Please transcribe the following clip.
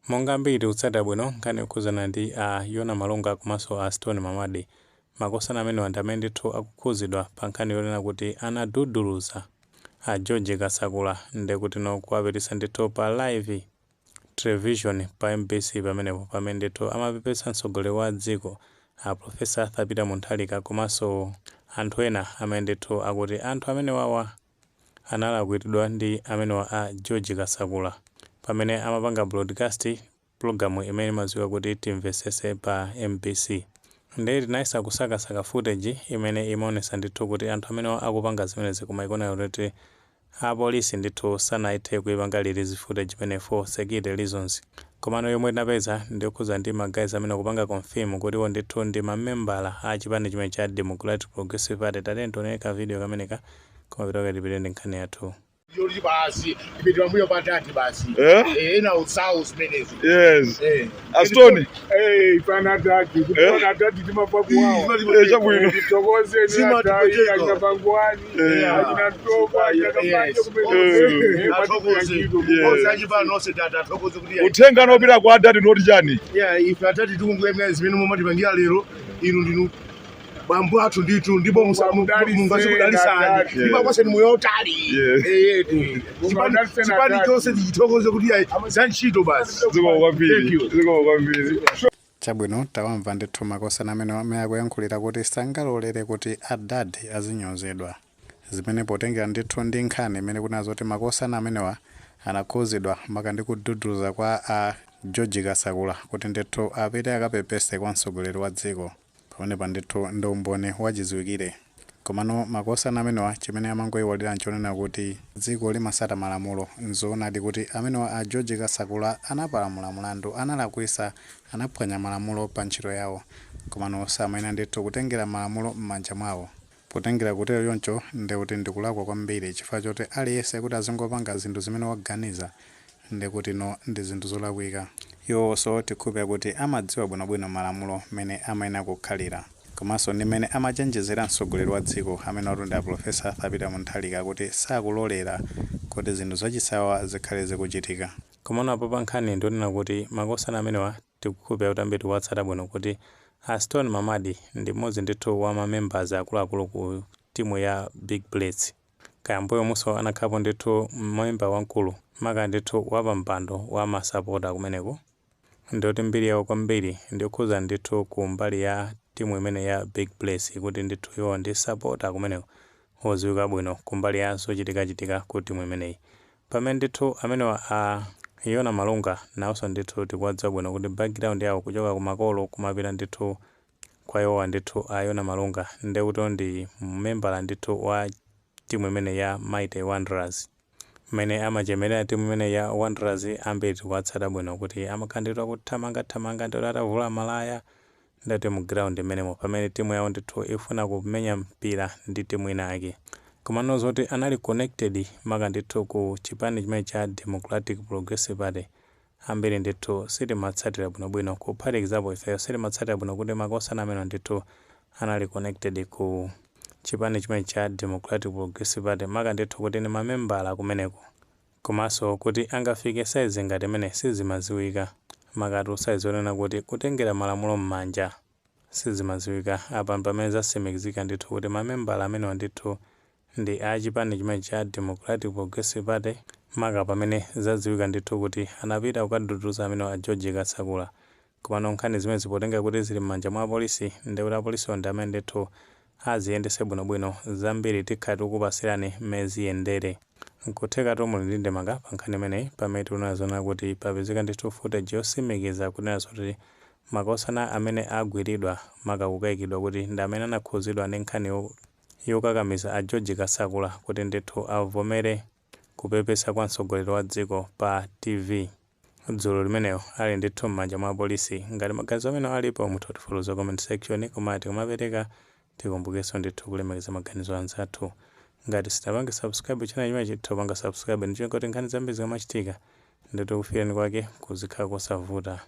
Monga ambiri tikutsatira bwino nkhani yokhuzana ndi a Yona Malunga komanso a Stone Mamadi, makosana amenewa ndi amene ndithu akukhuzidwa pa nkhani yonena kuti anaduduluza a George Kasakula, ndekuti no kuwapitisa ndithu pa live television pa MBC pamenepo, pamene ndithu amapepesa mtsogoleri wa dziko a Professor Arthur Peter Mutharika komanso anthu ena amene ndithu akuti anthu amenewawa analakwiridwa ndi amenewa a George Kasakula pamene amapanga broadcast program imene imadziwika kuti Timvesese pa MBC. Ndiye tinayesa kusakasaka footage imene imaonesa ndithu kuti anthu amenewa akupanga zimenezi, koma ikuoneka kuti apolisi ndithu sanayithe kuipanga release footage imene for security reasons. Komano yomwe tinapeza ndiyokhuza ndi ma guys amene akupanga confirm kuti iwo ndithu ndi mamembala a chipani chimene cha Democratic Progressive Party. Tatiyeni tionere ka video kameneka, koma pitoke tipite ndi nkhani yathu. Yoti basi tipite pambuyo patati basi. Eh? Eh, ena utsawu zimenezo. Yes. Eh. Astoni. Eh, pana tati kuona tati timapha kuwawa. Eh, chabwino. Titokoze. Simatipweteka. Achina Pangwani, achina Toba, achina Kambanje. Athokoze. Onse achipani onse tata athokoze kuti Uthenga anopita kwa adadi noti chani? Yeah, ife atati tikunguyemera zimene mumatipangira lero. Inu ndinu bambo athu ndithu, ndipo mungazikudalisani ndipo akwaseni moyo wautali. Eh, chipani chonse tichithokoze kuti ayi, za ntchito basi. Zikomo Thank kwambiri. you. Zikomo kwambiri. Chabwino, tawamva ndithu makosana amene akuyankhulira kuti sangalolere kuti adadi azinyozedwa, zimene potengera ndithu ndi nkhani imene kunena zoti makosana amenewa anakhuzidwa maka ndi kududuluza kwa a George Kasakula kuti ndithu apite akapepese kwa mtsogoleri wa dziko. Pamenepa ndithu ndi umboni wachidziwikire. Komano makosana amenewa chimene amangoyiwalira nchonena kuti dziko limasata malamulo. Nzoonadi kuti amenewa a George Kasakula anapalamula mlandu, analakwisa, anaphwanya malamulo pa ntchito yawo, komano samayenera ndithu kutengera malamulo m'manja mwawo. Potengera kutero choncho, ndikuti ndikulakwa kwambiri, chifukwa choti aliyense kuti azingopanga zinthu zimene waganiza, ndikuti no, ndi zinthu zolakwika. Iwonso tikhulupirira kuti amadziwa bwinobwino malamulo mmene amayenera kukhalira, komanso ndi mmene amachenjezera mtsogoleri wa dziko amene watu ndi a Professor Arthur Peter Mutharika kuti sakulolera kuti zinthu zachisawa zikhale zikuchitika. Komano apo pa nkhani ndionena kuti makosana amenewa tikukhulupirira kuti ambiri tikuwatsata bwino, kuti a Stone Mamadi ndi mmodzi ndithu wa ma members akuluakulu ku timu ya Big Bullets. Kaya mbuyomunso anakhalapo ndithu member wamkulu, maka ndithu wapampando wa masapota kumeneko. Ndiyoti mbiri yawo kwambiri ndiyokhuza ndithu ku mbali ya timu imene ya Big Bullets, kuti ndithu iwo ndi sapota kumeneko odziwika bwino kumbali ya zochitikachitika ku timu imeneyi. Pamene ndithu amenewa a Yona Malunga nawonso ndithu tikuwadziwa bwino kuti background yawo kuchoka kumakolo kumapita ndithu kwa iwowa ndithu a Yona Malunga, ndekuti ndi membala ndithu wa timu imene ya Mighty Wanderers. Mmene amachemerera timu imene ya Wanderers, ambiri tikuwatsata bwino kuti amakhala ndithu akuthamangathamanga ndithu atavula malaya ndati mu ground imenemo, pamene timu yawo ndithu ifuna kumenya mpira ndi timu ina yake. Komano zoti anali connected maka ndithu ku chipani chimene cha Democratic Progressive Party, ambiri ndithu sitimatsatira bwinobwino, kuphatikizapo ifeyo sitimatsatira bwino kuti makosana amene ndithu anali connected ku chipani chimene cha Democratic Progressive Party, maka ndithu kuti ndi mamembala kumeneko, komanso kuti angafike size ngati imene sizimaziwika, makatu size yonena kuti kutengera malamulo m'manja sizimaziwika. Apa pamene zatsimikizika ndithu kuti mamembala amenewa ndithu ndi a chipani chimene cha Democratic Progressive Party, maka pamene zadziwika ndithu kuti anapita kukaduduza amenewa a George Kasakula. Komano nkhani zimene zipotenga kuti zili m'manja mwa apolisi, ndikuti apolisiwo ndi amene ndithu aziyendese bwinobwino. Zambiri tikhala tikukupasirani mmene ziyendere. Nkuthekatu muli ndi ndemanga pa nkhani imeneyi, pamene tikuona zona kuti papezeka ndithu footage yotsimikiza kunena zoti makosana amene agwiridwa, maka kukayikidwa kuti ndi amene anakhuzidwa ndi nkhani yokakamiza a George Kasakula kuti ndithu avomere kupepesa kwa mtsogoleri wa dziko pa TV dzulo limeneyo, ali ndithu m'manja mwa polisi. Ngati maganizo amene alipo, mutha kutifotokoza comment section. Koma tikamapereka, tikumbukenso ndithu kulemekeza maganizo anzathu. Ngati sitapange subscribe channel chimenechi, topanga subscribe ndicho kuti nkhani zambiri zikamachitika ndithu kufikirani kwake kuzikhala kosavuta.